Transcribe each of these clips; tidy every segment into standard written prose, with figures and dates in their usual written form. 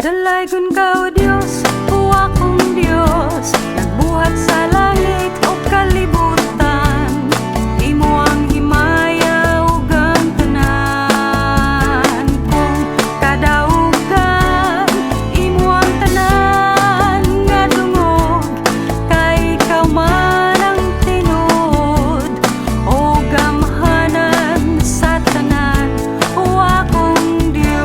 Dalaygon ka, O Dios, o akong Dios, nagbuhat sa langit ug kalibutan. Imo ang himaya ug ang tanan kong kadaugan. Imo ang tanan nga dungog, kay ikaw man ang tinuod o gamhanan sa tanan, o akong Dios.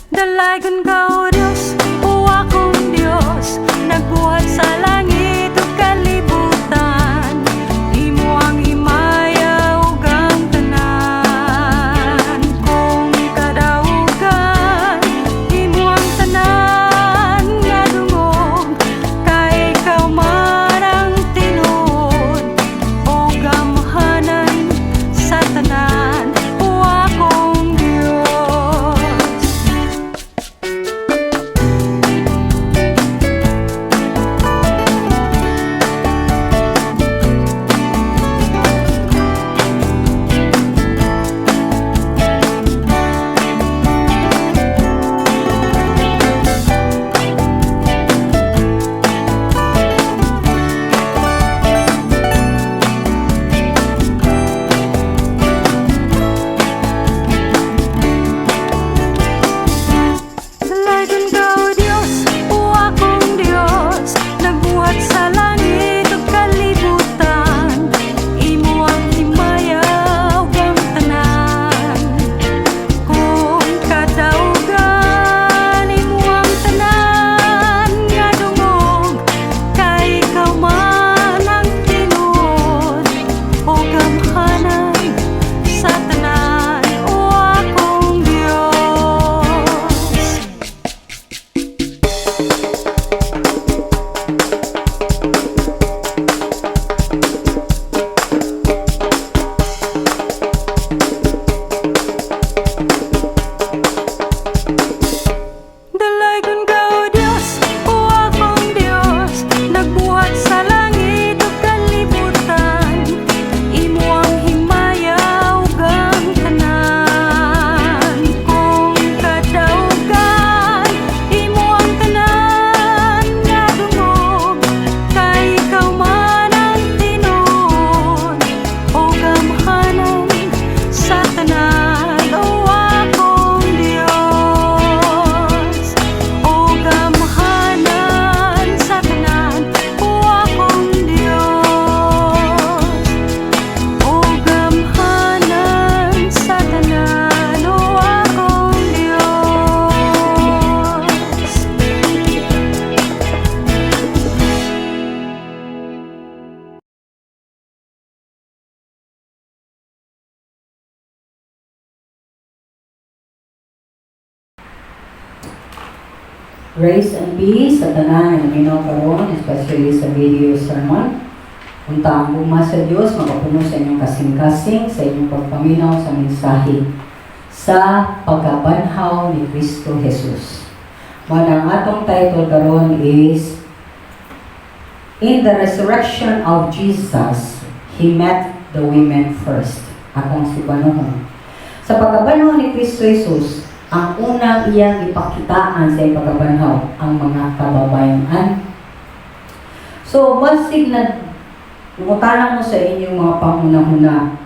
Dalaygon ka, O Dios, o akong Dios, nagbuhat sa langit ug kalibutan. Imo ang himaya ug ang tanan kong kadaugan. Imo ang tanan nga dungog, kay ikaw man ang tinuod o gamhanan sa tanan, o akong Dios. Dalaygon ka, O Dios, o akong Dios, nagbuhat sa langit ug kalibutan. Imo ang himaya ug ang tanan kong kadaugan. Imo ang tanan nga dungog, kay ikaw man ang tinuod o gamhanan sa tanan, o akong Dios. Dalaygon ka, O Dios, o akong Dios, nagbuhat sa langit ug kalibutan. Imo ang himaya ug ang tanan kong kadaugan. Imo ang tanan nga dungog, kay ikaw man ang tinuod o gamhanan sa tanan, o akong Dios. O gamhanan sa tanan, o akong Dios. O gamhanan sa tanan, o akong Dios. Grace and peace sa tanan nga naminaw karon, especially sa video sermon. Unta ang gugma sa Dios makapuno sa inyong kasing-kasing, sa inyong pagpaminaw sa mensahe sa pagkabanhaw ni Kristo Jesus. Mao ang atong title karon is "In the Resurrection of Jesus, He Met the Women First." Akong Cebuanohon. Sa pagkabanhaw ni Kristo Jesus, ang unang iyang ipakitaan sa iyang pagkabanhaw ang mga kababayan. So, basig na mangutana mo sa inyong mga panghuna-huna,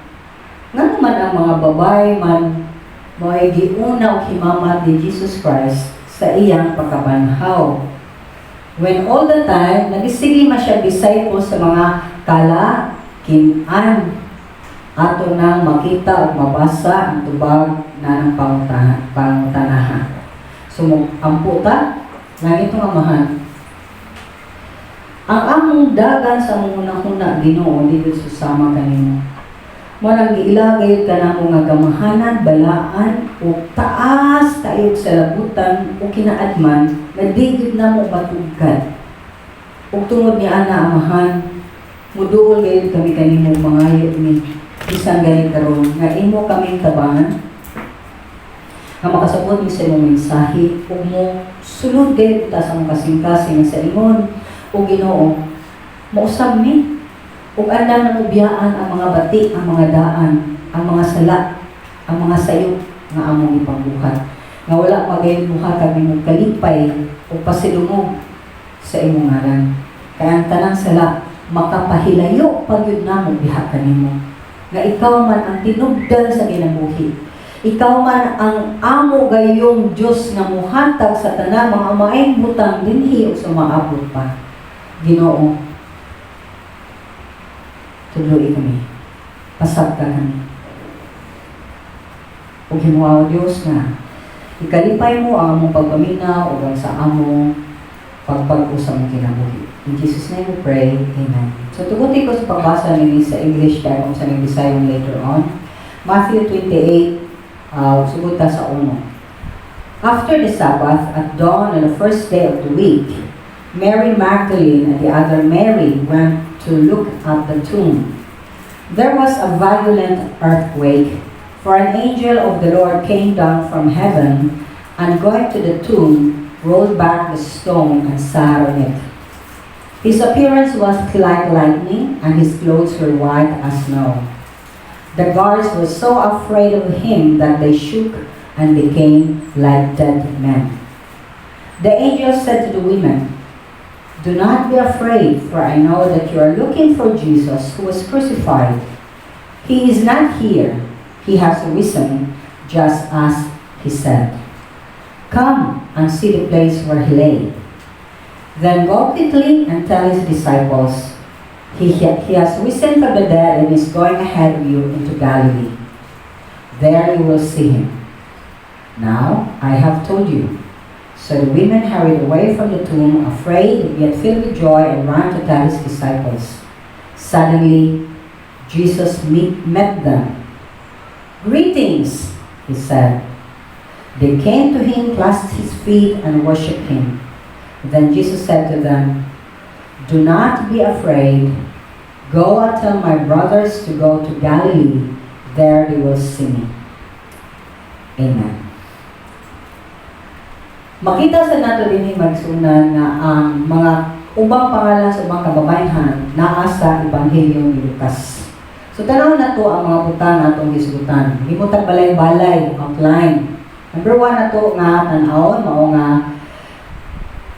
nga naman ang mga babae man mo'y giuna og himamat ni Jesus Christ sa iyang pagkabanhaw, when all the time, nagisigi man siya disciple sa mga kalakian? Ato nang makita o mabasa ang tubag na ng pangutanahan. So, ampo ta, langitnong Amahan, ang among dagan sa among hunahuna, Ginoo, dili susama kanimo. Mao nang giilagay ka namo nga gamahanan, balaan, o taas kayo sa labutan o kinaadman, nga di gyud namo matugkad. Ug tungod ni ana, Amahan, muduol gayud kami kanimo, mangayo mi bisan gani karon nga imo kaming tabangan nga makasabot mi sa imong mensahe ug mo sulod gayud ta sa among kasing-kasing nga sa ingon o Ginoo, mausab mi ug andam na mobiyaan ang mga bati, ang mga daan, ang mga sala, ang mga sayo nga among ipambuhat. Nga wala magayon muhatag nimo kalipay o pasidungog sa imong ngalan. Kay ang tanang sala makapahilayo pagyud namo diha kanimo. Nga ikaw man ang tinubdan sa kinabuhi. Ikaw man ang amo gayong Diyos nga muhatag sa tanang mga maayong butang dinhi ug sa maabot pa. Ginoo, tudloi kami. Pasabta kami. Ug himuha, Diyos, nga ikalipay mo ang among pagpaminaw ug ang sa among pagbag-o sa among kinabuhi. In Jesus' name we pray. Amen. So tuguti ko sa pagbasa nini sa English kaya kung sa Bisayong later on. Matthew 28, sugod ta sa uno. After the Sabbath, at dawn on the first day of the week, Mary Magdalene and the other Mary went to look at the tomb. There was a violent earthquake, for an angel of the Lord came down from heaven and, going to the tomb, rolled back the stone and sat on it. His appearance was like lightning, and his clothes were white as snow. The guards were so afraid of him that they shook and became like dead men. The angel said to the women, "Do not be afraid, for I know that you are looking for Jesus who was crucified. He is not here. He has risen, just as he said. Come and see the place where he lay. Then go quickly and tell his disciples, he has risen from the dead and is going ahead of you into Galilee. There you will see him. Now I have told you." So the women hurried away from the tomb, afraid yet filled with joy, and ran to tell his disciples. Suddenly, Jesus met them. "Greetings," he said. They came to him, clasped his feet, and worshipped him. Then Jesus said to them, "Do not be afraid. Go and tell my brothers to go to Galilee. There they will see me." Amen. Makita sa nato dinhi, mga igsuonan, nga ang mga ubang pangalan sa ubang kababayenhan naa sa Ebanghelyo ni Lucas. So tanaw nato ang mga butang atong hisgutan. Himutag balay-balay, outline. Number 1 nato nga tan-awon mao nga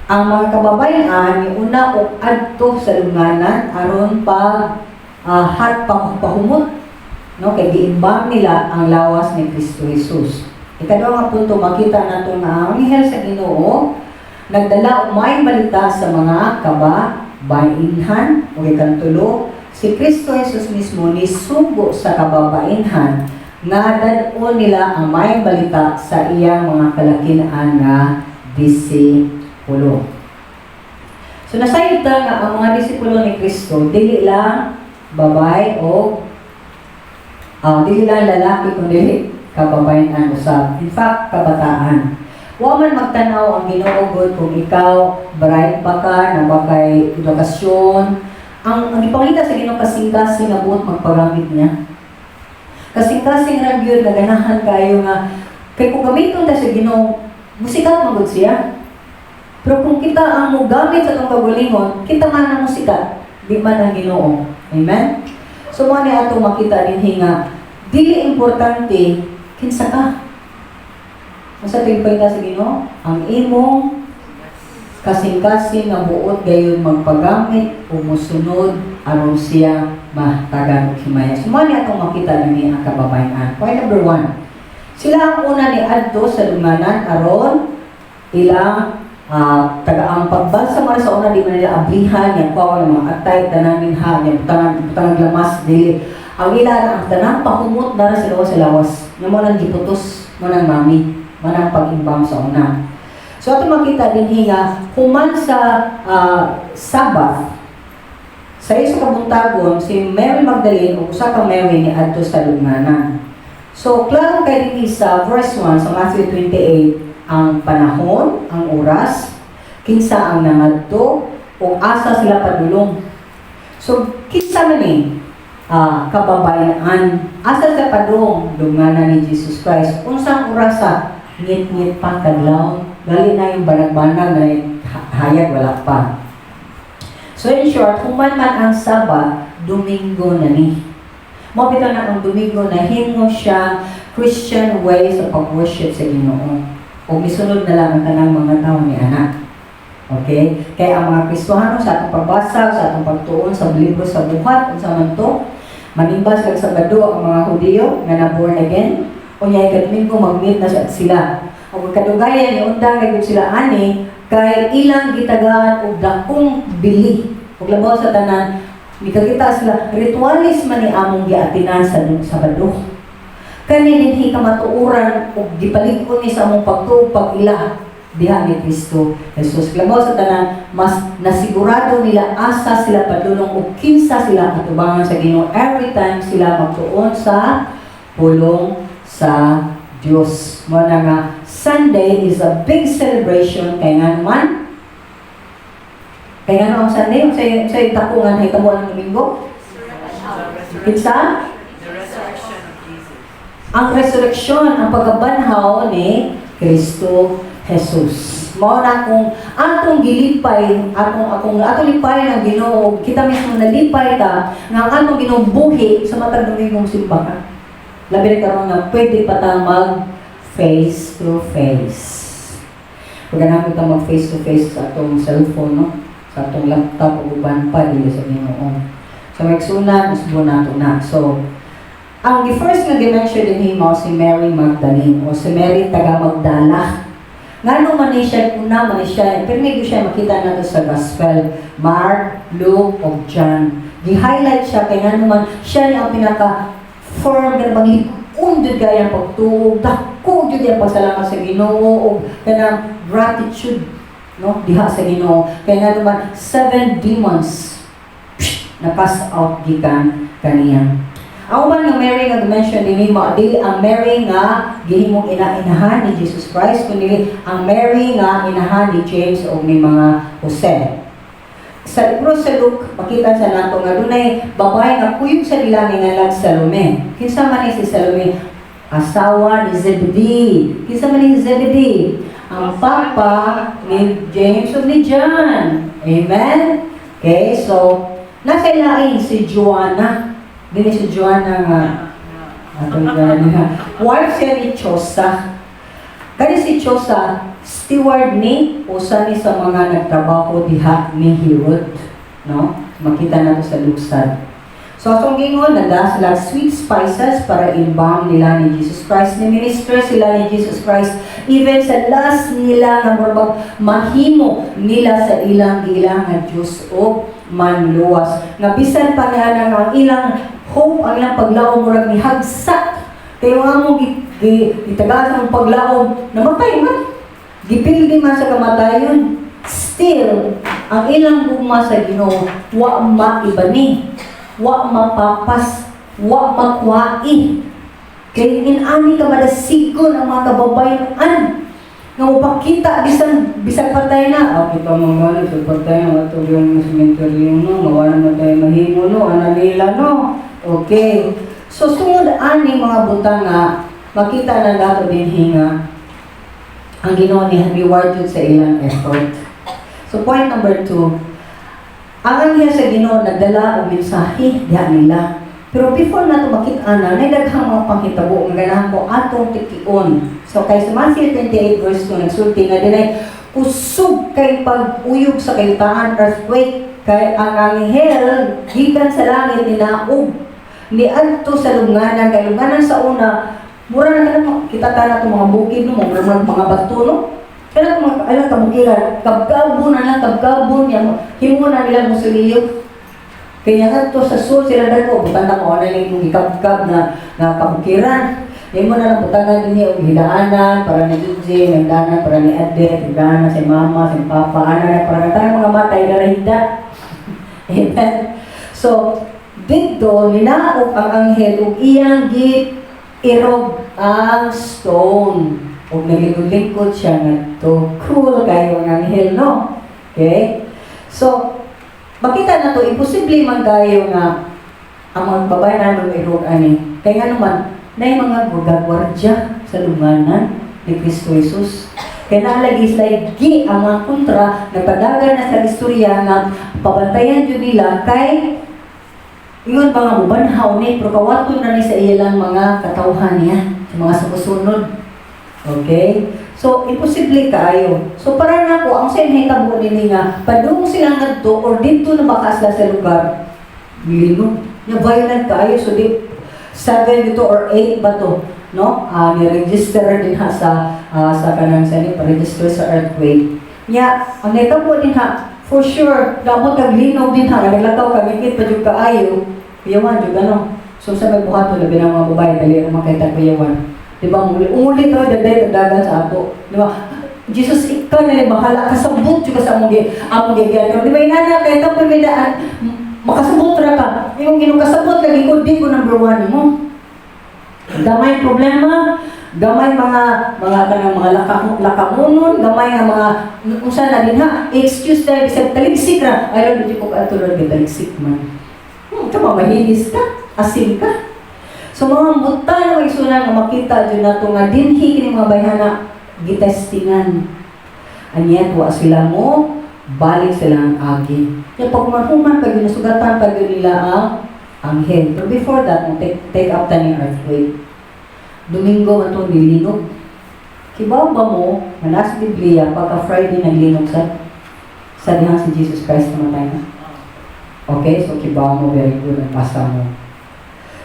ang mga kababayen-an niuna og adto sa lubnganan aron pag hat pahumot, no, kay giimbam nila ang lawas ni Kristo Jesus. Ikaduha nga punto, makita nato nga ang anghel sa Ginoo nagdala og maayong balita sa mga kababainhan. Ug ikatulo, si Kristo Jesus mismo nisugo sa kababainhan nga dad-on nila ang maayong balita sa iyang mga kalakin-an nga disipulo. So nasayod ta nga ang mga disipulo ni Kristo dili lang babay o dili lang lalaki kundi kababayen usab. In fact, kabataan. Wa man magtanaw ang Ginoo gud kung ikaw bright ba ka, naa ba kay edukasyon. Ang gipangita sa Ginoo, kasing-kasing nga buot magpagamit niya. Kasing-kasing ra gyud nga ganahan kayo nga kay kung gamiton ta sa Ginoo, musikat man gud siya. Pero kung kita ang mogamit sa atong kaugalingon, kita man ang musikat, di man ang Ginoo. Amen? So mo ni atong makita dinhi nga dili importante kinsa ka. Unsa tuig pa sa Ginoo? Ang imong kasing-kasing nga buot gayon magpagamit o musunod aron siya mahatagan og himaya. So mo ni atong makita dinhi ang kababayen-an. Point number 1. Sila ang una ni adto sa lubnganan aron ilang taga ang pagbalsa man sa una, di man nila ablihan yang kuha ng mga atay tanan minha yang butangan butangan lamas, dili. Ang ila ang tanang pahumot na ra sa lawas nga mo nang giputos mo nang mami mo nang pag-imbam sa una. So ato makita dinhi nga human sa Sabbath sa iso kabuntagon, si Mary Magdalene ug usa ka Mary ni adto sa lubnganan. So klaro kay dinhi sa verse 1 sa Matthew 28 ang panahon, ang oras, kinsa ang nangadto ug asa sila padulong. So kinsa man ni kababayan, asa sa padulong? Lubnganan ni Jesus Christ. Unsang orasa? Ngit-ngit pa kadlaw. Gali na yung banag-banag na hayag wala pa. So in short, human man ang Sabat, Domingo na ni. Mo bitaw na ang Domingo na himo siya Christian way sa pag-worship sa Ginoo. O misunod na lang ang tanang mga tao ni ana. Okay? Kaya ang mga Kristohano, sa atong pagbasa, sa atong pagtuon sa libro sa Buhat, unsa man to, manimba sila sa Sabado ang mga Hudiyo nga na born again, unya ikadomingo mag-meet na sila. O kadugayan ni undang na gyud sila ani kay ilang gitagaan og dakong bili. Ug labaw sa tanan, mikakita sila, ritualis man ni among giatinan sa Sabado. Kani dinhi kamatuoran ug gipalig-on ni sa among pagtuo, pag-ila diha ni Kristo Jesus. Labaw sa tanan, mas nasigurado nila asa sila padulong ug kinsa sila katubangan sa Ginoo every time sila magtuon sa pulong sa Dios. Mao na nga Sunday is a big celebration kay nga man kay nga ang Sunday sa dako nga nahitabo ang Domingo. Kinsa? The resurrection of Jesus. Ang resurreksyon, ang pagkabanhaw ni Kristo Jesus. Mao na kung atong gilipay, atong akong atong lipay ng Ginoo, kita mismo nalipay ta nga ang atong Ginoo buhi sa matag Domingong simba ka. Labi na karon nga pwede pa ta mag face to face. Pag ganahan ta mag face to face sa atong cellphone, no? Sa atong laptop ug uban pa dili sa Ginoo. So magsunan usbo nato na. So ang the first nga gi-mention din mao si Mary Magdalene o si Mary taga Magdala. Ngano man ni siya, una man ni siya, pero may siya makita nato sa Gospel, Mark, Luke, ug John. Gi-highlight siya kay ngano man siya ni ang pinaka firm nga bang jud kay ang pagtuo, dako jud ang pasalamat sa Ginoo ug kanang gratitude, no, diha sa Ginoo. Kay ngano man seven demons na cast out gikan kaniya. Ang uban nga Mary nga mention dinhi mo dili ang Mary nga gihimong ina-inahan ni Jesus Christ, kundi ang Mary nga inahan ni James o ni mga Jose. Sa libro sa Luke, makita sa nato nga dunay babae nga kuyog sa nila nga ngalan Salome. Kinsa man ni si Salome? Asawa ni Zebedee. Kinsa man ni Zebedee? Ang papa ni James ug ni John. Amen? Okay, so nasa ilain si Joanna. Dini si Joanna nga atong Joanna. Wife siya ni Chosa. Kani si Chosa, steward ni usa ni sa mga nagtrabaho diha ni Herod, no? Makita nato sa Luksad. So atong gingon, nagdala sila sweet spices para embalm nila ni Jesus Christ. Ni minister sila ni Jesus Christ even sa last nila nga murag mahimo nila sa ilang giila nga Dios o manluwas. Nga bisan pa nga ang ilang hope, ang ilang paglaom murag nihagsak. Kay nga mo gitagaan ang paglaom, namatay man. Gipildi man sa kamatayon. Still, ang ilang gugma sa Ginoo wa maibani, wa mapapas, wa makuhai. Kay inani ka madasigon ang mga kababayan nga mopakita bisan bisan patay na. Okay pa mga gani, so patay na ato yung cemetery, no, nga wala na tayo mahimo, no, ana nila, no. Okay. So sungod ani mga butang nga makita na nato dinhi nga ang Ginoo ni reward jud sa ilang effort. So point number 2, ang anghel sa Ginoo nagdala og mensahe diha nila. Pero before nato makita na, nay daghang mga panghitabo nga ganahan ko atong tikion. So kay sa Matthew 28 verse 2 nagsulti nga dinay kusog kay pag-uyog sa kayutaan, earthquake, kay ang anghel gikan sa langit ninaog niadto sa lubnganan. Kay lubnganan sa una mura na kanang kita ta na mga bukid, no, mga mga bato, no, kanang mga alang kabukiran, kabkabon na lang, kabkabon niya himo na nila mausoleo. Kaya nga to sa sul sila dako butan na ko na lang imong gikabkab na nga kabukiran. Himo na lang butangan dinhi og hidaanan para ni Junji, nagdanan para ni Ade, nagdanan si mama, si papa, ana na para tayo mga matay na hida. Amen. So, dito ninaog ang anghel ug iyang gi irog ang stone. Ug naglikod-likod siya ngadto. Cool kayo ang anghel, no? Okay? So, makita na to, imposible man kayo nga ang mga babae na nung irog ani. Kaya nga naman, na mga gwardiya sa lubnganan ni Kristo Jesus. Kaya naalagi sila gi ang mga kontra, nagpadagan na sa istorya nga pabantayan jud nila kay ingon pa nga mubanhaw ni, pero kawaton na ni sa ilang mga katawhan niya, sa mga sumusunod. Okay? So, imposible kaayo. So, para nako, ang sa nahitabo nini nga, padung sila ngadto or didto na baka sila sa lugar, linog. Nya violent kaayo. So, di, 7 dito or 8 ba to? No? Ni-register din ha sa kanang sa ni pa-register sa earthquake. Nya, ang nahitabo din ha, for sure, damot kag linog din ha, nga naglakaw ka, ngikit pa jud kaayo, kuyawan jud ano. So sa may buhaton, labi na mga babae, dali ra makita kuyawan. Di ba, muli, uli to, daday kag sa ato. Di ba? Jesus, ikaw na bahala, kasabot jud ka sa among gigian. Di ba, inana, kay tapos may daan, makasabot ra ka. Yung Ginoo kasabot lagi ko, di ko number one mo. Gamay problema, gamay mga kanang mga lakamunon, gamay nga mga unsa na din ha, excuse dahil bisag taligsik ra, ay lang di ko kaatulad kay taligsik man. Tama mahilis ka, asim ka. So mga buta na may nga makita jud nato nga dinhi kini mga bayhana gitestingan. And yet, wa sila mo, balik sila ang agi. Kaya pag human pag yun, nasugatan pag yun nila ang anghel. Pero before that, mo take up taning earthquake. Domingo man to nilinog. Kibaw ba mo, nga nasa Biblia, pagka Friday naglinog sa dihang si Jesus Christ namatay na? Okay, so kibaw mo, very good, nagpasa mo.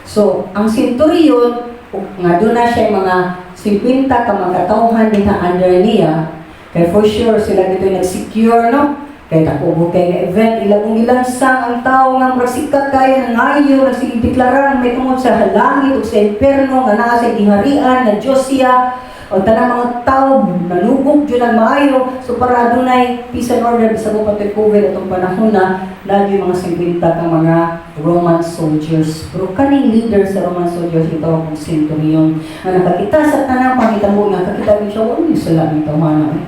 So, ang centurion, nga doon na siya mga 50 ka mga katawhan din na under niya, kay for sure sila dito nag-secure, no? Kay dako kay nga event, ilang kung gilansang ang tao nga murag sikat kayo nangayo, nagsigdeklara may tungod sa langit ug sa impierno nga naa sa giharian nga Diyos siya. O tanang mga tao nanugok jud ang maayo. So para adunay peace and order bisag pa to'y COVID atong panahon na naa mga 50 ka mga Roman soldiers. Pero kaning leader sa Roman soldiers ito kung centurion nga nakakita sa tanang pangitabo nga kakita siya wala ni sala ni tawhana eh.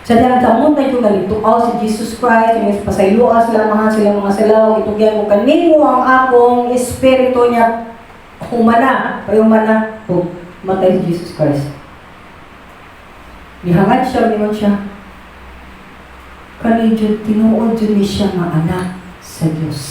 Sa dihang kamot na ito nga nituaw si Jesus Christ, yung pasayloa sila mga sila mga salaw, itugyan ko kanimo ang akong espiritu niya humana, payumana, oh, matay si Jesus Christ. Nihangad siya, ningon siya, kani jud tinuod jud ni siya nga anak sa Dios.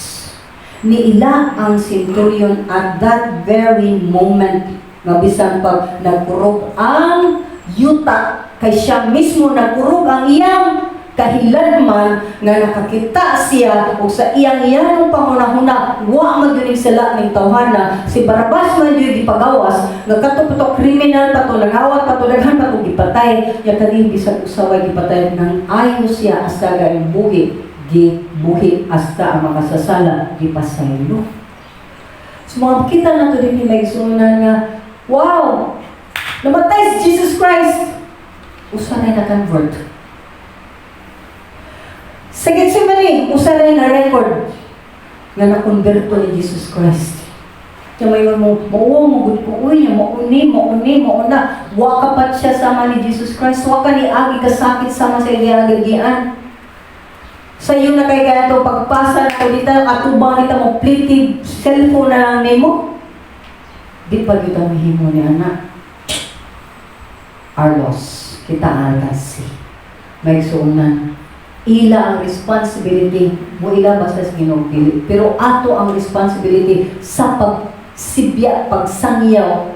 Niila ang centurion at that very moment nga bisan pag nagkurog ang yuta kay siya mismo nagkurog ang iyang kahiladman nga nakakita siya ug sa iyang iyanong panghunahuna wa man gyud sala ning tawhana. Si Barabas man gyud gipagawas nga kato pa to kriminal pa to, nangawat pa to, daghan pa to gipatay ya kani bisan usa way gipatay nang ayo siya hasta ganing buhi gibuhi hasta ang makasasala gipasaylo. So mga kita na to din may isunan nga wow, namatay si Jesus Christ, usa na na-convert. Sa Gethsemane, usa na na-record nga nakonverto ni Jesus Christ. Kaya may mo, mauwa mo, gud ko, uy, mauni, mauni, mauna. Wa ka pa siya sama ni Jesus Christ. Wa ka ni agi kasakit sama sa iyang agian. Sa iyo na kay kaya to pagpasa na dito, atubang nita mo, plitid, cellphone na lang nimo. Di pa gyud ang himo ni anak. Our loss, kita ang kasi. May suunan. Ila ang responsibility mo ila basta sa Ginoo dili. Pero ato ang responsibility sa pagsibya, pagsangyaw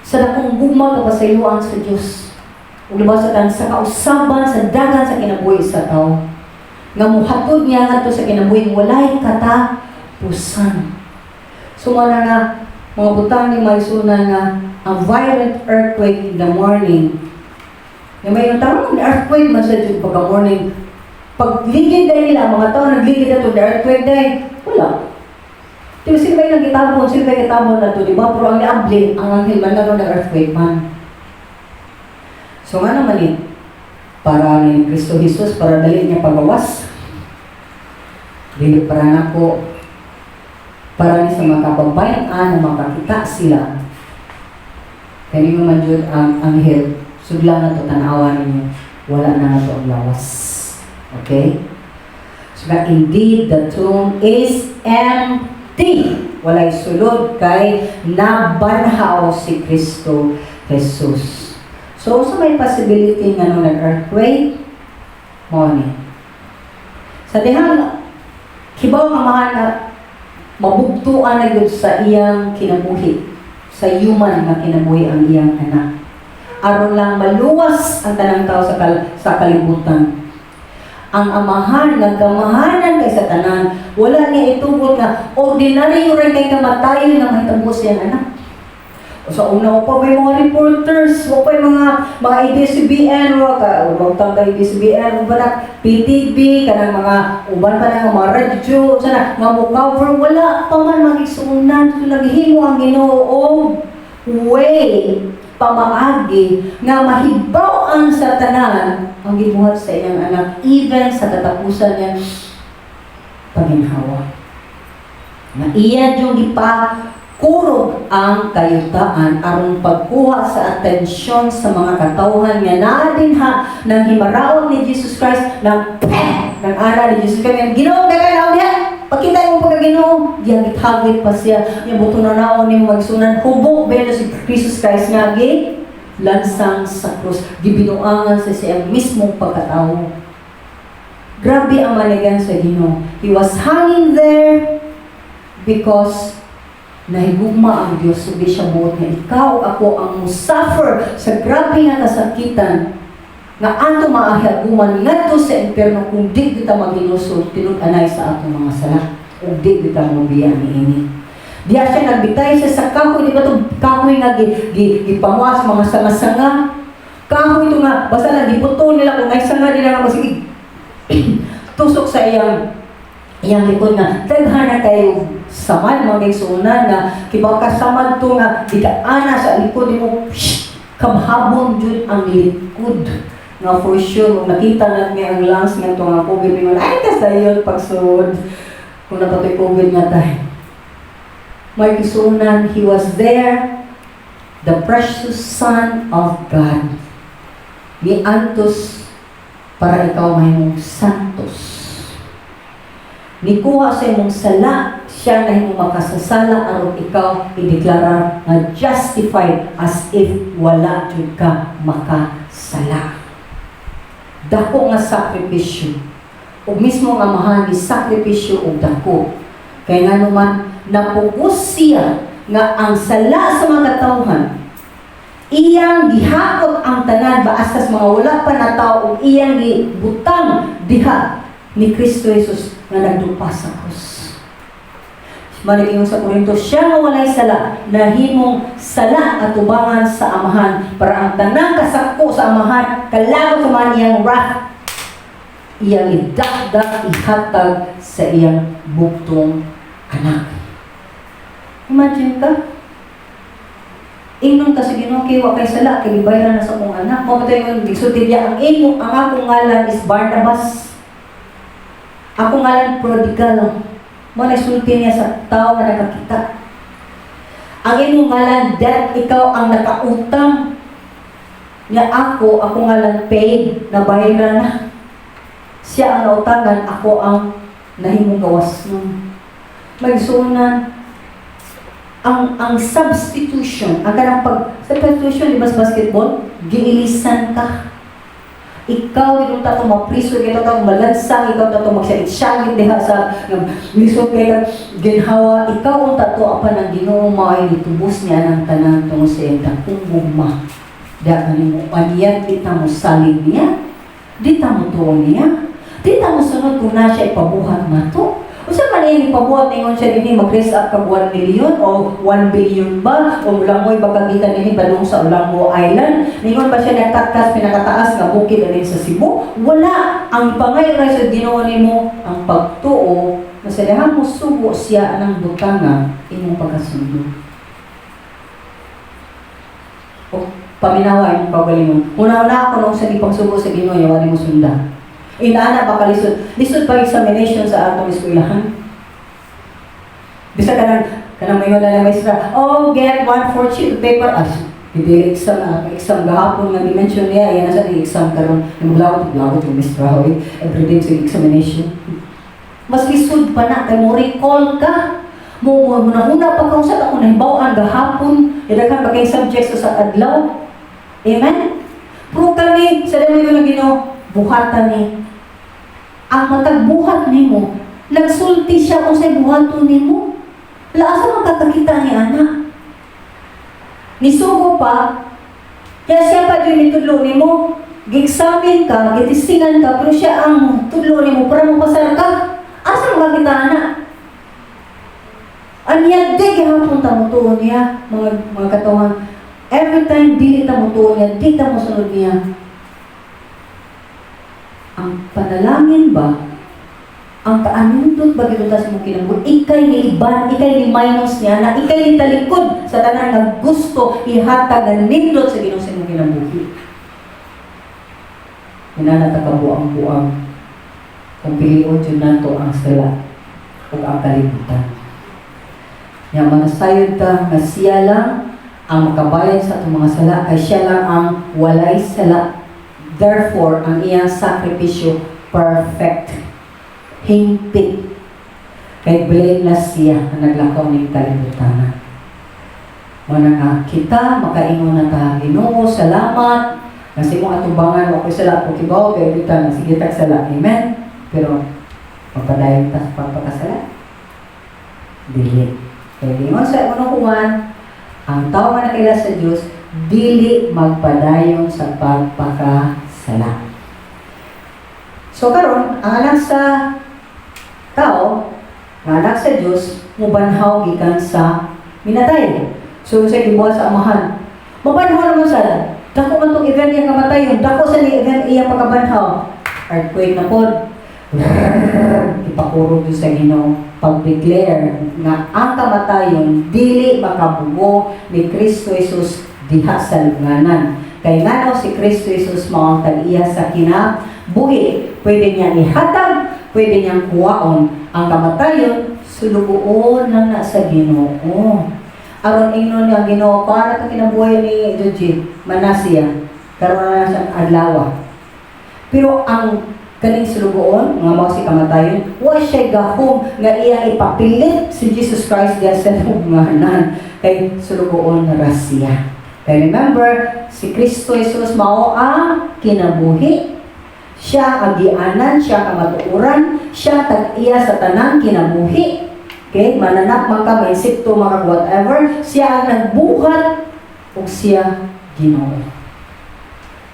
sa dakong gugma kapasayloan sa Dios. Ug labaw sa tanan sa kausaban sa dagan sa kinabuhi sa tao. Nga muhatod niya ngadto sa kinabuhi walay katapusan. So mao na nga mga butang ni maisuna nga ang violent earthquake in the morning. Nga may tawag ng earthquake man sa jud pagka morning. Pagligid dahil nila, mga tao nagligid na to, the earthquake dahil, wala. Di ba sila ba yung gitabon, sila ba yung gitabon na to, di ba? Pero ang niabli, ang anghel man na ng earthquake man. So nga naman eh, para ni Kristo Jesus, para dali niya pagawas. Dili para nako, para ni sa makapagbayan na makakita sila. Kani mo man jud ang anghel, sudla na to tan-awa ninyo, wala na nga to ang lawas. Okay? So nga, indeed, the tomb is empty. Walay sulod kay nabanhaw si Kristo Jesus. So, sa may possibility nga nung nag-earthquake, mo ni. Sa dihang, kibaw nga mga na mabugtuan na yun sa iyang kinabuhi, sa human nga kinabuhi ang iyang anak. Aron lang maluwas ang tanang tao sa kalibutan. Ang Amahan nga gamahanan kay sa tanan, wala niya itugot nga ordinaryo rin kay kamatayon nga mahitabo siyang anak. Sa una wa pa may mga reporters, wa pa yung mga ABS-CBN, wa ka wa tang kay ABS-CBN, uban na PTV, kanang mga uban pa na nga mga radyo, sana nga mo cover, wala pa man magigsuonan. So naghimo ang Ginoo og way, pamaagi nga mahibaw-an sa tanan ang gibuhat sa iyang anak even sa katapusan niya paginhawa. Nga iya yung gipakurog ang kayutaan aron pagkuha sa atensyon sa mga katawhan nga naa dinha nang himaraot ni Jesus Christ, nang peh nang ara ni Jesus Christ, "Ginoo, daghan diha, pakita mo pagka Ginoo." Diya githagit pa siya nga buto na naon nimo magsunan, hubok ba si Jesus Christ nga gi lansang sa krus, gibinuangan sa siyang mismong pagkatao. Grabe ang manigan sa Ginoo. He was hanging there because nahigugma ang Diyos, ug di siya buot nga ikaw ako ang musuffer sa grabe nga kasakitan nga ato maahiaguman ngadto sa impyerno kung di kita maghinulsol tinud-anay sa atong mga sala ug di kita mobiya niini. Diya siya nagbitay siya sa kahoy, di ba itong kahoy nga gipamuas mga sanga-sanga? Kahoy ito nga, basta lang giputol nila kung may sanga nila nga masige tusok sa iyang iyang likod nga daghan na kayo samad, mga igsuonan, nga kibaw ka samad to nga di ka ana sa likod nimo, shh, kabhabon jud ang likod nga for sure kung nakita na niya ang lungs nga to nga COVID ningon ay kasayon pagsud kung napatoy COVID nga time. Mga igsuonan, he was there, the precious Son of God, ni antos para ikaw mahimong santos. Nikuha sa imong sala, siya nahimong makasasala aron ikaw ideklara nga justified as if wala jud ka makasala. Dako nga sakripisyo. Ug mismo nga Amahan ni sakripisyo og dako. Kay nganuman napugos siya nga ang sala sa mga katawhan iyang gihakot ang tanan baasas mga wala pa na tao ug iyang gibutang diha ni Kristo Jesus nga nagdupa sa krus. Manigingon sa Korinto, siya nga walay sala, nahimong sala at tubangan sa Amahan para ang tanang kasako sa Amahan, kalagot sa Amahan, iyang wrath, iyang idakdak, ihatag sa iyang bugtong anak. Imagine ka, ingnon ka sa Ginoo kay wa kay sala kay gibayaran na sa akong anak. Mao ba yung gisulti niya ang imo, ang akong ngalan is Barnabas. Ako ngalan prodigal. Mo na sulti niya sa tao nga nakakita. Ang imong ngalan debt, ikaw ang nakautang. Nya ako, ako ngalan paid, nabayaran na. Siya ang nautangan, ako ang nahimong gawas nun. Magsuonan, ang substitution, ang kanang pag substitution, di ba sa basketball, giilisan ka. Ikaw yung tato mapriso, ikaw tato malansang, ikaw tato magsyagit diha sa lisod kay ginhawa, ikaw ang tato apan ang Ginoo mao'y nitubos niya ng tanan tungod sa iyang dakong gugma. Diha kanimo aniyat di ta mo salig niya, di ta mo tuo niya, di ta mo sunod kung na siya ipabuhat nato. Unsa man iyang ipabuhat ningon siya dinhi mag-raise up ka 1 million o 1 billion ba o mulangoy ba kagita dinhi padung sa Olango Island? Ningon ba siya nagkatkas pinakataas nga bukid ani sa Cebu? Wala. Ang pangayo ra sa Ginoo nimo ang pagtuo na sa dihang mo sugo siya anang butanga imong pagkasundo. O paminawa imong kaugalingon. Una-una ako nung sa gipangsugo sa Ginoo, yawa nimo sunda. Inaana ba kalisod? Lisod pa examination sa atong eskwelahan. Bisa kanang kanang mayon na maestra, "Oh, get one fourth sheet of paper." As, hindi exam na, exam gahapon nga dimension niya, yan na sa exam karon. Yung maglawat, maglawat yung maestra, hoy. Everyday sa examination. Mas lisod pa na, kay mo recall ka. Mo mo pa kung sa ako nahibaw-an gahapon, daghan pa kay subjects sa adlaw. Amen? Pero kami, sa dami ko ng Ginoo, buhatan ni ang matag buhat nimo, nagsulti siya kung sa buhaton nimo. Laasa man kakakita ni ana. Nisugo pa, Kaya siya pa jud nitudlo nimo, gi-examine ka, gitistingan ka, pero siya ang tudlo nimo para mopasar ka. Asa mo kita ana? Anya di gihapon ta motuo niya, mga katawan. Every time dili ta motuo niya, di ta mosunod niya. Ang panalangin ba, ang kaanundot ba gyud sa imong kinabuhi, ikay ni iban, ikay ni minus niya, na ikay ni talikod sa tanan nga gusto ihatag nga nindot sa Ginoo sa imong kinabuhi. Inana ta kabuang-buang kung pilion jud nato ang sala ug ang kalibutan. Nya manasayod ta nga siya lang ang makabayad sa atong mga sala kay siya lang ang walay sala. Therefore, ang iyang sakripisyo perfect. Hingpit. Kay blameless siya ang naglakaw ning kalibutan. Mao nga kita makaingon na ta, "Ginoo, salamat kasi mo atubangan wa koy sala ko kibaw kay bitan sige tag sala." Amen. Pero magpadayon ta sa pagpakasala? Dili. Kay ingon sa unong Juan, ang tao nga nakaila sa Dios dili magpadayon sa pagpakasala. So karon, ang anak sa tao, ang anak sa Dios, mubanhaw gikan sa minatay. So sa gibuhat sa Amahan, mabanhaw naman sa dako man tong event iyang kamatayon, dako sa ni event iyang pagkabanhaw. Earthquake na pod. Ipakurog jud sa Ginoo pag-declare nga ang kamatayon dili makabugo ni Kristo Jesus diha sa lubnganan. Kay ngano si Kristo Jesus mao ang tag-iya sa kinabuhi. Pwede niya ihatag, pwede niyang kuwaon ang kamatayon, sulugoon lang na sa Ginoo. Aron ingnon niya Ginoo, para ka kinabuhi ni Joji, Manasya, karon na sa adlaw. Pero ang kaning sulugoon nga mao si kamatayon, wa siya gahom nga iyang ipapilit si Jesus Christ diya sa lubnganan kay sulugoon ra siya. Kay remember, si Kristo Jesus mao ang kinabuhi. Siya ang agianan, siya ang kamatuoran, siya ang tag-iya sa tanang kinabuhi. Okay, mananak man ka, may insekto, mga whatever, siya ang nagbuhat ug siya Ginoo.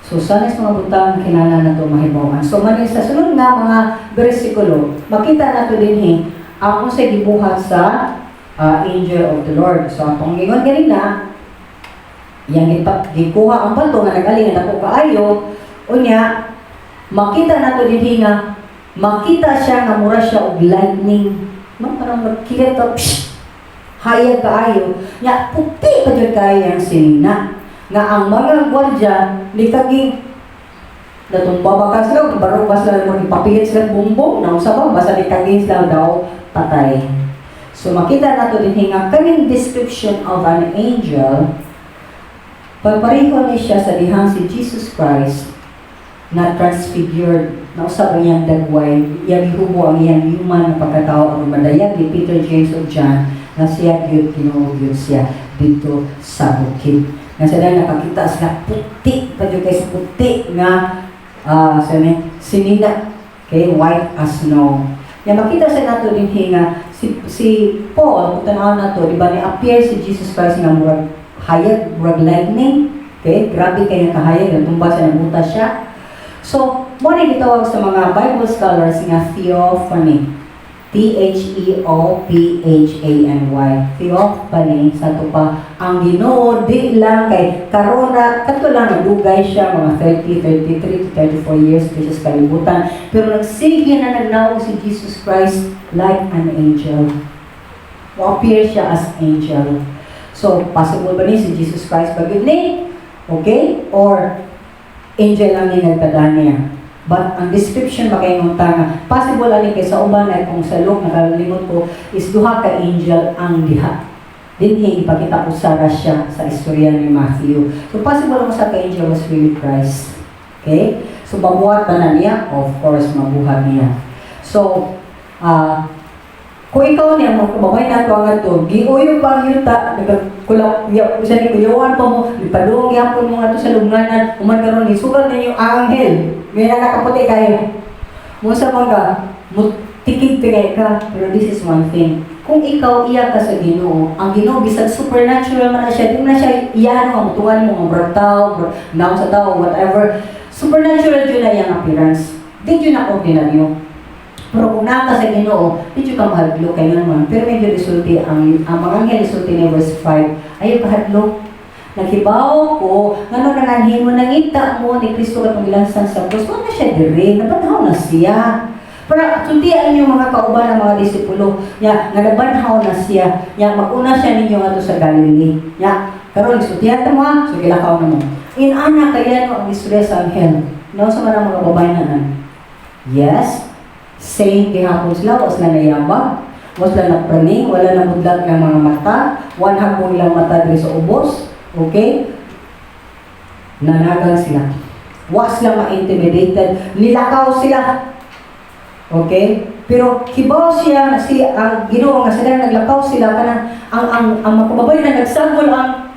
So, sana sa mga butang kinahanglan nato mahibaw-an. So, manin sa sunod nga mga bersikulo, makita nato dinhi ang unsay gibuhat sa angel of the Lord. So, atong ingon ganina, iyang gikuha ang bato nga nag-ali nga dako kaayo, unya makita nato dinhi nga makita siya nga mura siya og lightning. No, parang magkilit to, psh, hayag kaayo. Nya puti pa jud kaayo ang sinina nga ang mga gwardya ni kaging natumba ba ka sila, baro ba sila mo ipapilit sila bumbong, naunsa ba, basta ni kaging sila daw patay. So makita nato din nga kaning description of an angel, pagpareho ni siya sa dihang si Jesus Christ na transfigured, nausab ang iyang dagway, iyang gihubo ang iyang human na pagkatao aron madayag ni Peter, James ug John na siya gyud, Ginoo gyud siya dito sa bukid. Nga sila nakakita sila puti pa jud kay sa puti nga sa ni sinina, okay, white as snow. Ya makita sa nato din nga si Paul, kung tan-awon nato, di ba ni appear si Jesus Christ nga murag hayag, murag lightning, okay? Grabe kay nga kahayag, natumba siya, nabuta siya. So, mo ni gitawag sa mga Bible scholars nga theophany. theophany. Theophany sa ato pa ang Ginoo di lang kay karon ra kato lang nagdugay siya mga 30, 33 to 34 years dito sa kalibutan. Pero nagsige na nagnaog si Jesus Christ like an angel. Mo-appear siya as angel. So, possible ba ni si Jesus Christ ba gyud ni? Okay? Or angel lang ni nagtada niya? But ang description makaingon ta nga possible ani kay sa uban ay kung sa Luke, nakalimot ko, is duha ka angel ang diha. Dinhi ipakita usa ra siya sa istorya ni Matthew. So possible mo sa ka angel was really Christ. Okay? So mabuhat ba na niya? Of course, mabuhat niya. So, kung ikaw niya mo kumabay na ito ang ato, giuyo pa ang yuta, nagkulak, ya, sa ni kuyawan pa mo, ipadung yapon mo nga sa lubnganan, human karon isugal ninyo ang anghel. Ngayon na nakaputi kayo. Mo sa mga, mo tikig tigay ka, pero this is one thing. Kung ikaw iya ka sa Ginoo, ang Ginoo bisag supernatural man na siya, di man na siya iya nga mutungan mo nga murag tao, murag naong sa tao, whatever. Supernatural jud na iyang appearance. Di jud na ordinaryo. Pero kung naa ka sa Ginoo, di jud ka mahadlok kay naman. Pero medyo resulti ang mga anghel, resulti ni verse 5, ayaw kahadlok. Naghibaw ko, ngano nanganhi mo, nangita mo ni Kristo katong gilansan sa krus, wala na siya diri, nabanhaw na siya. Para sultian niyo mga kauban ng mga disipulo, nya nga nabanhaw na siya, nya mag-una siya ninyo ngadto sa Galilee. Nya karon sultihan ta mo ha, so gilakaw na mo. Inana kaya no ang istorya sa anghel. No sa man ang mga babae na nan. Yes, same gihapon sila, wa sila nayabag, wa sila napraning, wala na budlat ng mga mata, one hapon ilang mata diri sa ubos, okay? Nanagang sila. Wa sila ma-intimidated, nilakaw sila. Okay? Pero hibaw siya si ang Ginoo nga sila naglakaw sila kanang ang mga kababayen na nagsagol ang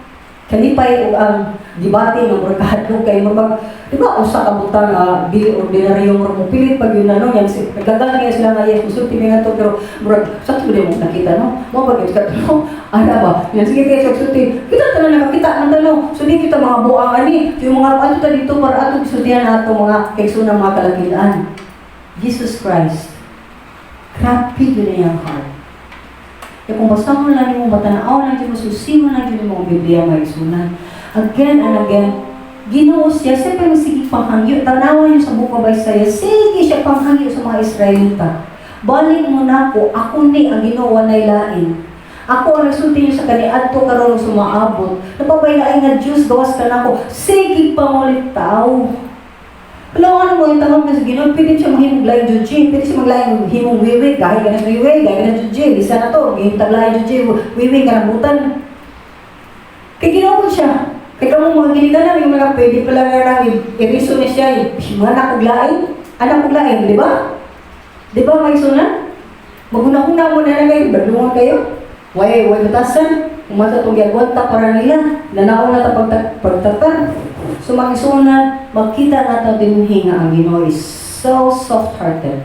kalipay ug ang gibati nga murag kahadlok kay murag, di ba, usa ka butang nga dili ordinaryo, murag mo pilit pag yun ano yan si nagdagan niya sila nga yes, musulti mi ngadto, pero murag sa to mo nakita no mo ba gyud ka no ana ba yan, sige kay sulti kita tanan nakakita man tano, so di kita mga buang ani yung mga ato ta dito para ato gisultihan nato mga kaigsoon mga kalakilaan. Jesus Christ, grabe yun iyang heart. Kaya kung basta mo lang mo matanaw lang mo, susi mo lang yun mo ang Biblia, mga igsunan. Again and again, Ginoo siya, siya pa yung sige panghangyo. Tanawan niyo sa Book of Isaiah, sige siya panghangyo sa mga Israelita. Balik mo na ako, ako ni ang Ginoo, walay lain. Ako ang nagsulti niyo sa kaniadto karon sumaabot. Napapaylain nga Diyos gawas ka nako. Sige pangulitaw. Wala ano mo yung tanong sa Ginoo, pwede siya mahimong laing juji, pwede siya maglaing himong wiwi, gahi ka na sa wiwi, gahi ka na juji, lisa na to, gihimong laing juji, wiwi ka na butan. Kay Ginoo ko siya. Kay kamo mga ginikanan, yung mga pwede pala nga nang i-reason niya siya, mga anak kog lain, anak kog lain, di ba? Di ba, may sunan? Maghuna-huna mo na lang kayo, badlungon kayo. Way batasan. Umasa itong giagwanta para nila. Nanaon na ta pagtatar. So magisunan, makita nato din nga ang Ginoo is so soft-hearted.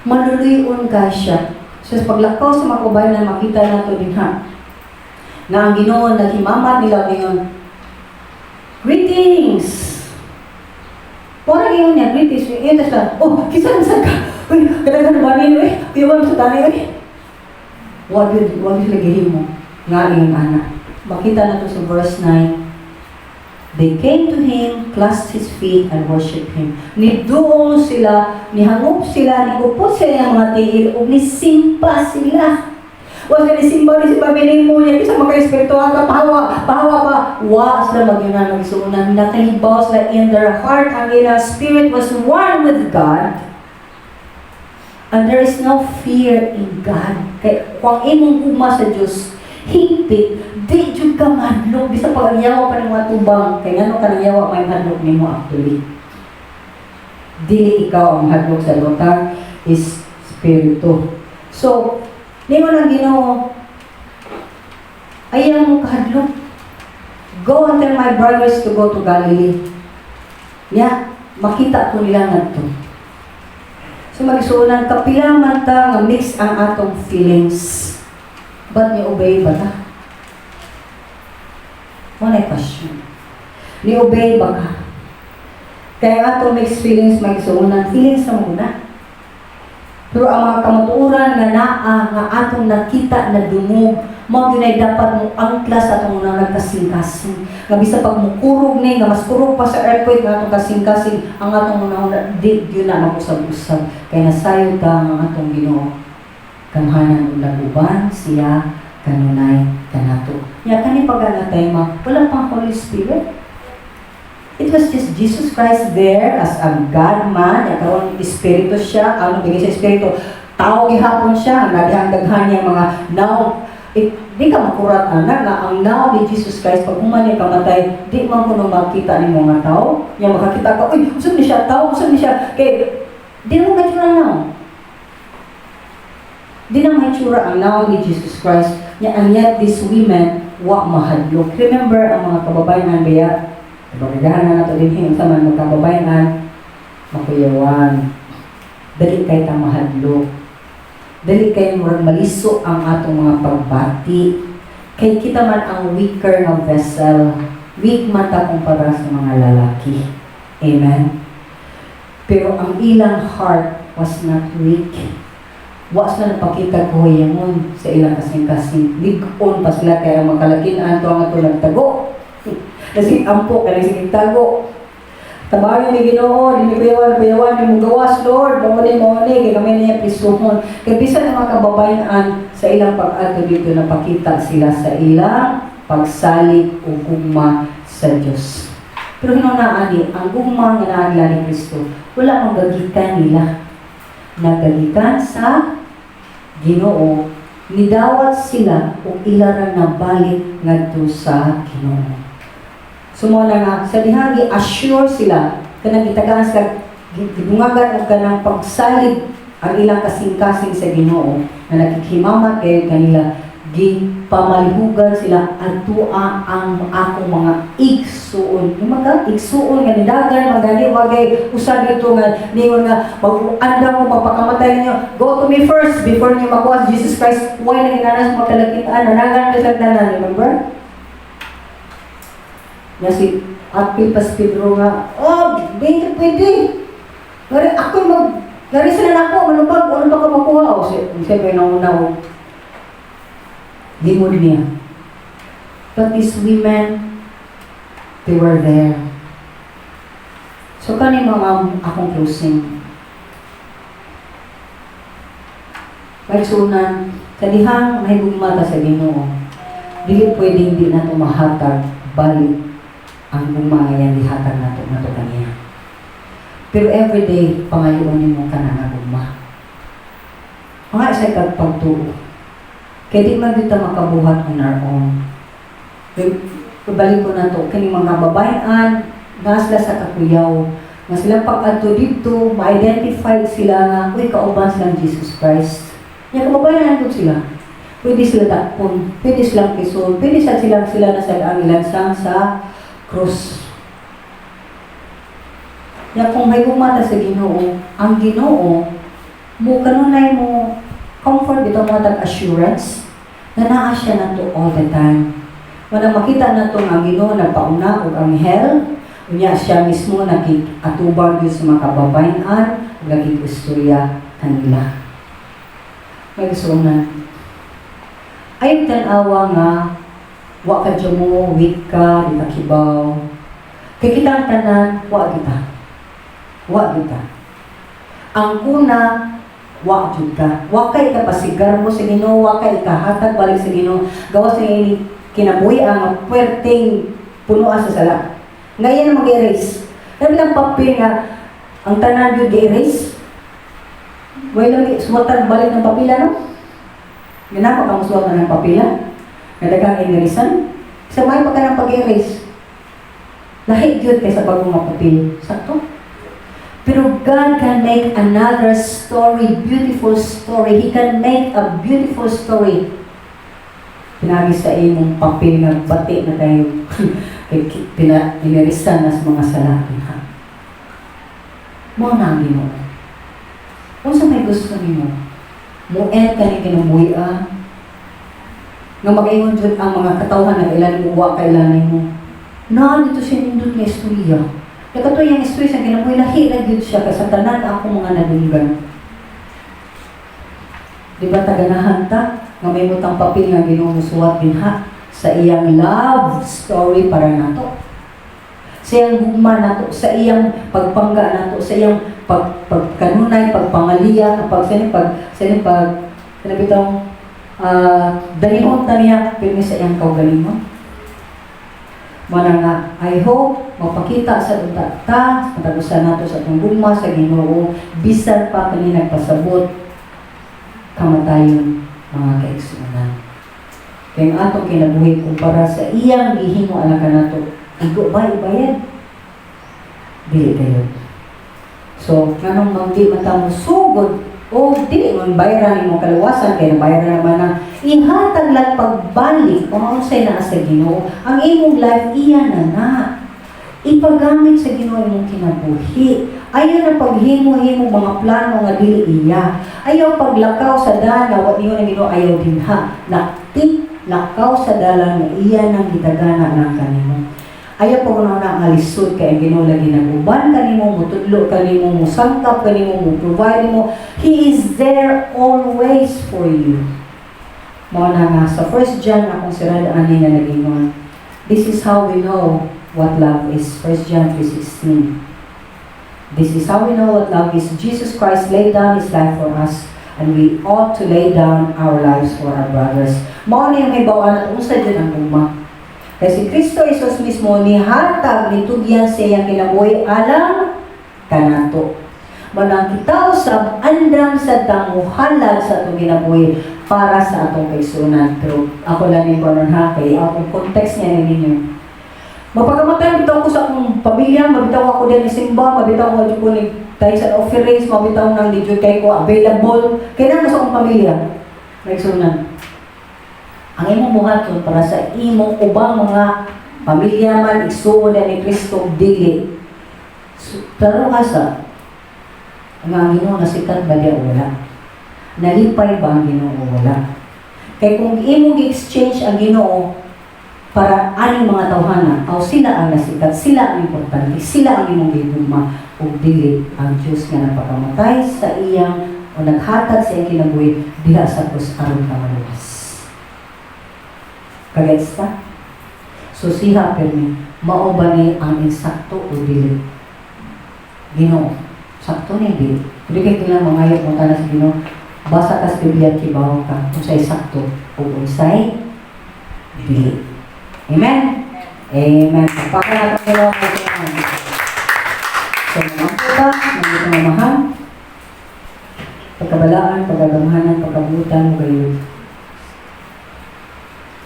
Maluluyon ka siya. So sa paglakaw sa mga kabayan na makita nato din ha, na ang Ginoo naghimamat nila ngayon. "Greetings!" Parang ingon niya, "Greetings." Yun, tas lang, "Oh, kinsa man sa ka? Uy, kadaghan ba ninyo eh? Iwan sa tani eh." Wag yun sila gihimo. Nga ingon ana. Makita na to sa verse 9. They came to him, clasped his feet, and worshiped him. Niduol sila, nihangop sila, nikupot sila yung mga tiil, ug nisimba sila. Wa sila nisimba, nisimba, mo niya, bisa maka-espiritual ka, pahawa, pahawa pa. Wa sila magyunan, magisuunan, nakahibaw sila in their heart, ang ilang spirit was one with God. And there is no fear in God. Kay kung ang imong gugma sa Diyos, higpit, di jud ka mahadlok. Bisa pag ang yawa pa ng mga tubang, kay ngano ka ng yawa may mahadlok nimo actually. Dili ikaw ang mahadlok sa lutang is spirito. So, ningon ang Ginoo, "Ayaw mo kahadlok. Go and tell my brothers to go to Galilee. Nya, makita ko nila ngadto." So magisuonan, kapila man ta nga mix ang atong feelings. But ni obey ba ta? Wala question. Ni obey ba ka? Kaya ang atong mixed feelings, magisuonan, feelings na muna. Pero ang mga kamatuoran nga naa nga atong nakita na dungog, mao gyud ay dapat mo angkla sa atong una nagkasing-kasing. Nga bisa pag mukurog ni nga mas kurog pa sa earthquake nga atong kasing-kasing, ang atong una di gyud na mag-usab-usab kay nasayod ta ang atong Ginoo. Gamhanan ug naguban siya kanunay kanato. Ya kani pag nga tema, wala pang Holy Spirit. It was just Jesus Christ there as a God-man. Ya karon espiritu siya, ano bigay sa espiritu. Tao gihapon siya, nagihang daghan niya mga now it, di ka makurat anak nga ang now ni Jesus Christ pag human niya kamatay, di man kuno makita ni mga tao. Nya makakita ka, "Uy, unsa ni siya tao, unsa ni siya?" Kay di mo katsura now. Di na mahitsura ang now ni Jesus Christ. Nya and yet these women wa mahadlok. Remember ang mga kababayan biya. Pagkagahan na nato din sa man magkababayan, makuyawan. Dali kay ta mahadlok. Dili kay murag maliso ang atong mga pagbati. Kay kita man ang weaker nga vessel. Weak man ta kumpara sa mga lalaki. Amen. Pero ang ilang heart was not weak. Wa sila napakita kahuyangon sa ilang kasing-kasing. Lig-on pa sila kaya makalakin-an to ang ato nagtago. Kasi ampo kaya sige tago. Tabangi ni Ginoo, dili kuyawan, kuyawan ni gawas, Lord, mao ni, mao ni kay kami niya prisuhon. Kay bisan ang mga kababayan sa ilang pag-adto dito, napakita sila sa ilang pagsalig o gugma sa Dios. Pero hinuna ani, ang gugma nga naa nila ni Kristo, wala mang gagikan nila. Nagagikan sa Ginoo, nidawat sila ug ila ra nabalik ngadto sa Ginoo. So mo na nga sa dihang gi-assure sila kanang gitagaan sila, gibungagan og kanang pagsalig ang ilang kasing-kasing sa Ginoo nga nakikimamat kay kanila, gipamalihugan sila, "Adtua ang akong mga igsuon." Yung mga igsuon nga nidagan magani, wagay usa dito nga ningon nga mag-andam mo, magpakamatay ninyo, "Go to me first before niyo makuha si Jesus Christ." Why na ginanas magkalakitaan nanagan ka sa tanan? Remember nga si apil pas Pedro nga, "Oh, di pwede. Ngari ako mag ngari sila nako manubag, ano pa ka makuha?" O si siyempre nauna o limod niya. But these women, they were there. So kani mga akong closing. Kaigsuonan, sa dihang mahigugma ta sa Ginoo, dili pwedeng di nato mahatag balik ang gugma nga iyang gihatag nato nato kaniya. Pero everyday, pangayoon nimo kana nga gugma. Mga isa kag pagtuo. Kay di man gyud ta makabuhat on our own. Balik ko na to, kining mga babayan, naa sila sa kakuyaw. Nga silang pag-adto dito, ma-identify sila nga, uy, kauban silang Jesus Christ. Nya kababayan gud sila. Pwede sila dakpon, pwede silang prison, pwede sa silang sila na sa ang ilansang sa krus. Ya kung may gugma ta sa Ginoo, ang Ginoo mo kanunay mo comfort bitaw, mo tag assurance na naa siya nato all the time. Wala makita nato nga ang Ginoo nagpauna og anghel, unya siya mismo nakig-atubang gyud sa mga kababayan-an ug nakig-istorya kanila. May na. Ay tan-awa nga wa ka mo, weak ka, di ka kibaw. Kay kita ang tanan, wa kita. Wa kita. Ang kuna, wa jud ka. Wa kay kapasigar mo sa Ginoo, wa kay ikahatag balik sa Ginoo. Gawas sa ini kinabuhi ang puwerteng punuan sa sala. Ngayon ang mag-erase. Kaya bilang papel nga ang tanan jud gi-erase. Wala lang suwatan balik ng papila, no? Ganapa ka mo ng papila? Nga daghang inerisan? Sa may pa ka ng pag-erase. Lahi gyud kaysa bagong nga papel. Sakto? Pero God can make another story, beautiful story. He can make a beautiful story. Pinagi sa imong papel nga bati na kayo kay pina inerisan na sa mga sala ha. Mo na ang Ginoo. Unsa may gusto nimo? Mo-end ka ni kinabuhi ah. Nga mag-ingon jud ang mga katawhan na kailan mo, wa kailan nimo. Na dito siya nindot nga istorya. Nakato yung istorya sa kinabuhi, lahi na gyud siya kay sa tanan ako mga nadunggan. Di ba taganahan ta nga may mutang papel nga Ginoo musuwat dinha sa iyang love story para nato, sa iyang gugma nato, sa iyang pagpangga nato, sa iyang pagkanunay, pagpangaliya, pag sa pag sa pag sa bitong danihon ta niya pirmi sa iyang kaugalingon. Mana nga, I hope mapakita sa unta ta, matagusan nato sa atong gugma sa Ginoo, bisan pa kani nagpasabot kamatayon, mga kaigsuonan. Kay ang atong kinabuhi kumpara sa iyang gihimo alang kanato, igo ba ibayad? Dili kayo. So, nganong mang di man ta sugod o dili man bayaran imong kaluwasan kay nabayaran naman na, ihatag lang pagbalik kung unsay naa sa Ginoo ang imong life, iya na na. Ipagamit sa Ginoo imong kinabuhi. Ayaw na paghimo-himo mga plano nga dili iya. Ayaw paglakaw sa dalan nga wa niyo ng Ginoo, ayaw dinha. Lakti lakaw sa dalan nga iya nang gitagana lang kanimo. Ayaw pag na nga lisod kay ang Ginoo lagi nag-uban kanimo, mutudlo kanimo, musangkap kanimo, mo provide mo. He is there always for you. Mao na nga sa 1 John akong sirad ani nga nagingon. This is how we know what love is. 1 John 3:16. This is how we know what love is. Jesus Christ laid down His life for us, and we ought to lay down our lives for our brothers. Mao ni ang hibaw-an at unsa jud ang gugma. Kay si Kristo Jesus mismo nihatag, nitugyan sa iyang kinabuhi alang kanato. Manang kita usab andam sa muhalad sa atong kinabuhi para sa atong kaigsuonan. Pero ako lang yung kanon ha, kay akong context niya ninyo. Mapakamatay bitaw ko sa akong pamilya, mabitaw ako diyan ni simba, mabitaw ko ko ni tayo sa offerings, mabitaw nang di jud kay ko available. Kailangan sa akong pamilya. Kaigsuonan. Ang imong buhaton para sa imong ubang mga pamilya man, igsuon ni Kristo, dili. So, pero asa, nga ang Ginoo nasikat ba diya o wala? Nalipay ba ang Ginoo o wala? Kay kung imong gi-exchange ang Ginoo para aning mga tawhana, aw sila ang nasikat, sila ang importante, sila ang imong gigugma, ug dili ang Dios nga nagpakamatay sa iyang o naghatag sa iyang kinabuhi diha sa krus aron ka maluwas. Kagets ta? So siya permi, mao ba ni ang insakto o dili? Ginoo, sakto ni dili. Hindi kay kailangan mangayo mo tanan sa Ginoo. Basa ka sa Biblia, kibaw ka kung unsay sakto o unsay dili. Amen? Amen. Pagpaka natin Ginoo. So, mga puta, mga mamahan, pagkabalaan, pagkagamhanan, pagkabutan mo kayo.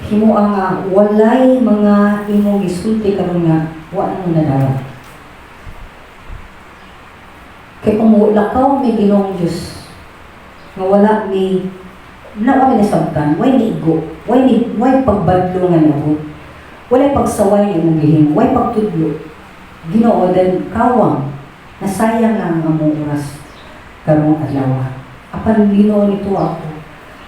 Himo ang nga walay mga imong gisulti karon nga wa na mo nadawat. Kay kung lakaw mi Ginoong Dios nga wala mi na wa mi nasabtan, way ni igo, way pagbadlo nga niabot. Walay pagsaway nga imong gihimo, way pagtudlo. Ginoo, then kawang nasayang lang ang among oras karong adlaw. Apan Ginoo, nito ako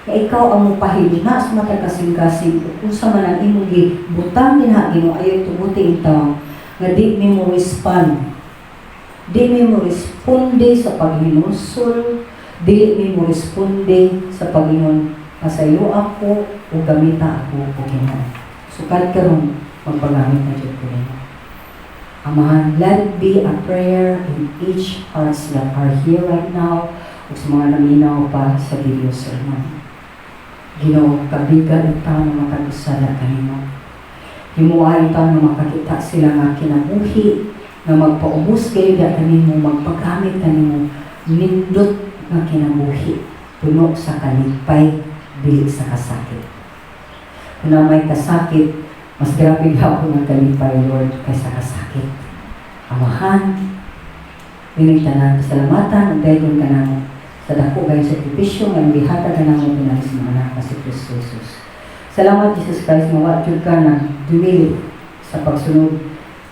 nga ikaw ang mopahiluna sa matag kasing-kasing ug unsa man ang imong gibutang dinha, Ginoo, ayaw tuguti intawon nga di mi mo respond, di mi mo responde sa paghinusol, di mi mo responde sa pagingon pasayo ako o gamita ako o Ginoo. Sukad karon magpagamit na jud ko nimo. Amahan, let it be a prayer in each hearts that are here right now ug sa mga naminaw pa sa video sermon. Ginoo, kabiga itaw na matag-usala kanimo. Himuha itaw na makakita sila nga kinabuhi, nga magpaubos kayo da kanimo, magpagamit kanimo, nindot nga kinabuhi, puno sa kalipay, dili sa kasakit. Kung na may kasakit, mas grabe gapon ang kalipay, Lord, kaysa kasakit. Amahan, mining tanan, pasalamatan, ug dayon ka namo sa dako gayong sakripisyo nga gihatag ka namo pinagi sa mga anak nga si Kristo Jesus. Salamat, Jesus Christ, nga wa jud ka na dumili sa pagsunod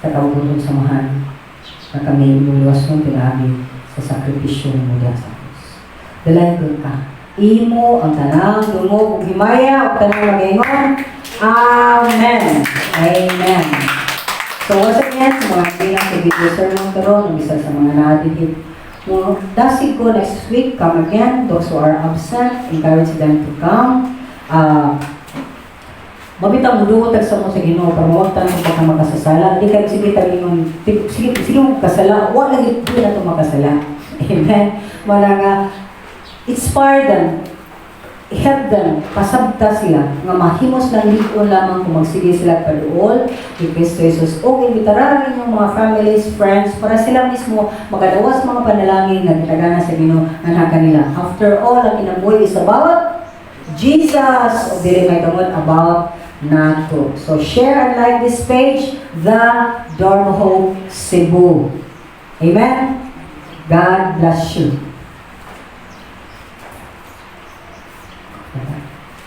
sa kaubuton sa Amahan na kami luluwason pinaagi sa sakripisyo mo diha sa krus. Dalaygon ka. Imo ang tanang dungog ug himaya ug tanang magaingon. Amen. Amen. So once again, sa mga bilang sa video sermon karon, ang isa sa mga naadihit mo, dasig ko next week, come again. Those who are absent, encourage them to come. Mabitaw mo duot sa mo sa Ginoo para mawagtan kung baka makasasala. Di kayo sige tagingon, sige sige mo kasala, wa lagi di na to makasala. Amen. Wala nga inspire them, help them, pasabta sila nga mahimos lang lig-on lamang kung magsige sila paduol ni Kristo Jesus. O imbitaran inyong mga families, friends, para sila mismo makadawas mga panalangin nga gitagana sa Ginoo nga kanila. After all, ang kinabuhi is about Jesus o dili may tungod about nato. So share and like this page, The Dorm Hope Cebu. Amen? God bless you.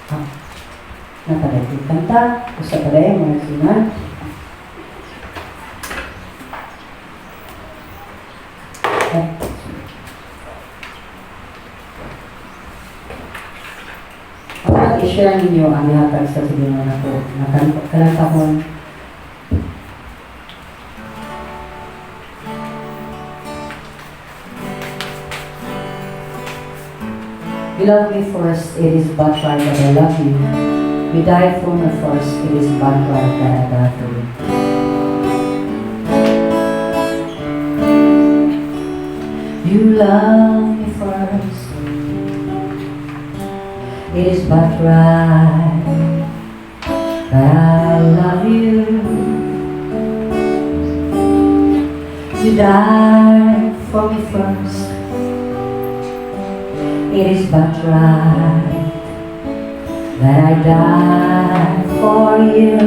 Ah, napaday kanta, usa pa mga sunan. I-share ninyo ang gihatag sa Ginoo nako nga kalantahon. You love me first, it is but right that I love you. You died for me first, it is but right that I die for you. You love me first, it is but right that I love you. You died for me first, it is but right that I die for you.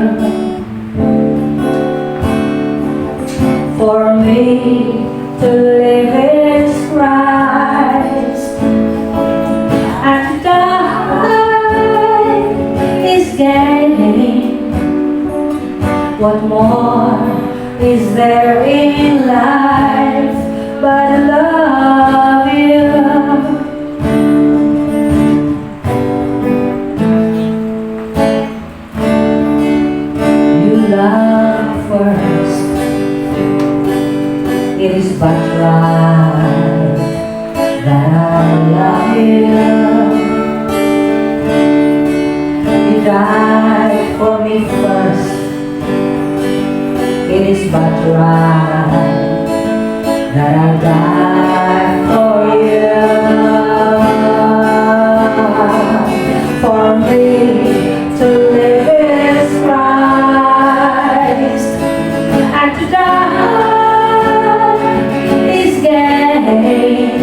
For me to live is Christ, and to die is gain. What more is there in life but love you? You love me first, it is but right that I love you. You died for me first, it is but right that I die for you. For me to live is Christ, and to die is gain.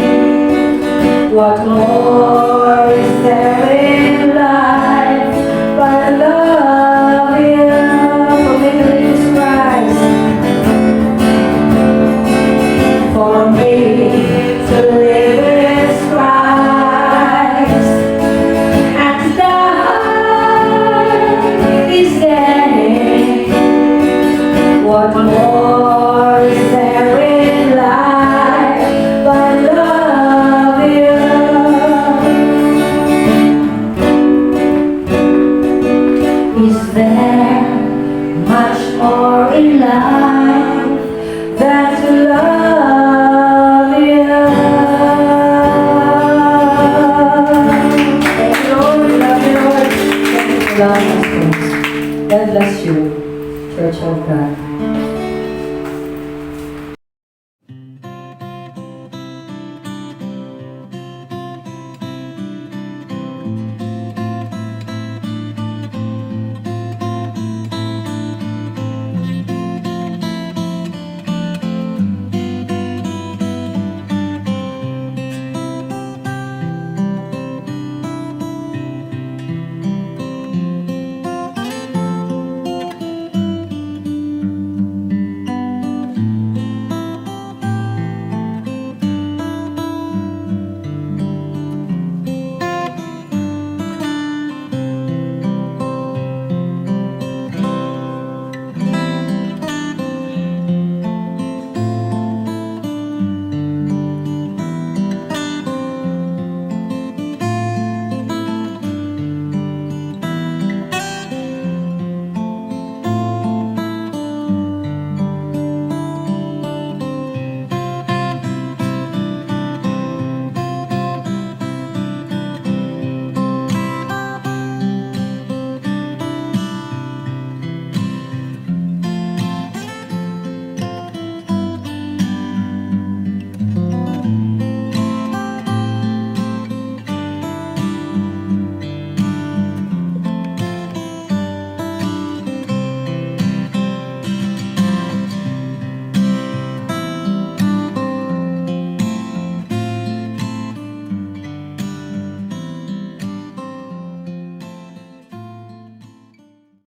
What more is there in life but love you? For me to live is Christ. For me to live is Christ, and to die is gain. What more is there in life but love you? Is there much more in life than to love you? Thank you, Lord. Love you, Lord. Thank you for loving us first. God bless you, Church of God.